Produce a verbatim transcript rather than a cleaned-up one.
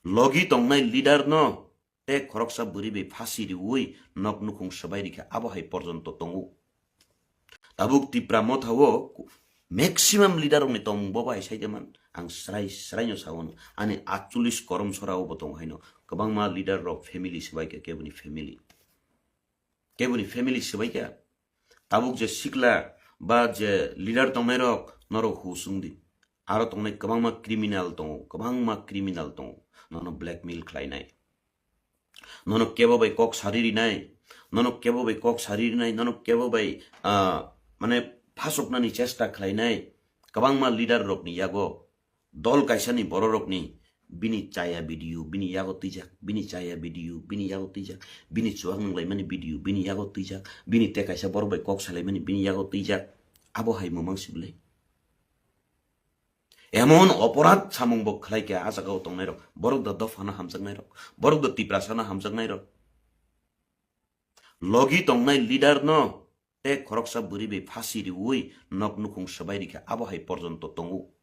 Logi tongnai leader no tei khoroksa bwrwi bai phasi riwi nok nukhung swbai rikha, abo hai porjonto tongo. Tabuk Tipra Motha o maximum leader rokni tongmung bo bai sai de man, ang srai srai no sao no, ani atchollish korom sora o bo tongo haino, kwbangma leader rok family swbai kha, keboni family, keboni family swbai kha. Tabuk je sikla ba je leader tongnai rok norok husung di, aro tongnai kwbangma criminal tongo, kwbangma criminal tongo, nono blackmail khlainai. Nono kebo bai kok sari rinai, nono kebo bai kok sari rinai, nono kebo bai, ah, mane phasoknani chesta khlainai. Kwbangma leader rokni yago, dol kaisani bororokni, bini chaya video bini yago twijak, bini chaya video bini yago twijak, bini chuwak nunglaimani video bini yago twijak, bini tei kaisa borok bai kok salaimani bini yago twijak. Abo hai mwmang sibilai. Emon oporad samung bo khlai kha a jagao tongnai rok. Borok da dophano hamjaknai rok. Borok da Tiprasano hamjaknai rok. Logi tongnai leader no tei khoroksa bwrwi bai phasi riwi nok nukhung swbai rikha, abo hai porjonto tongo.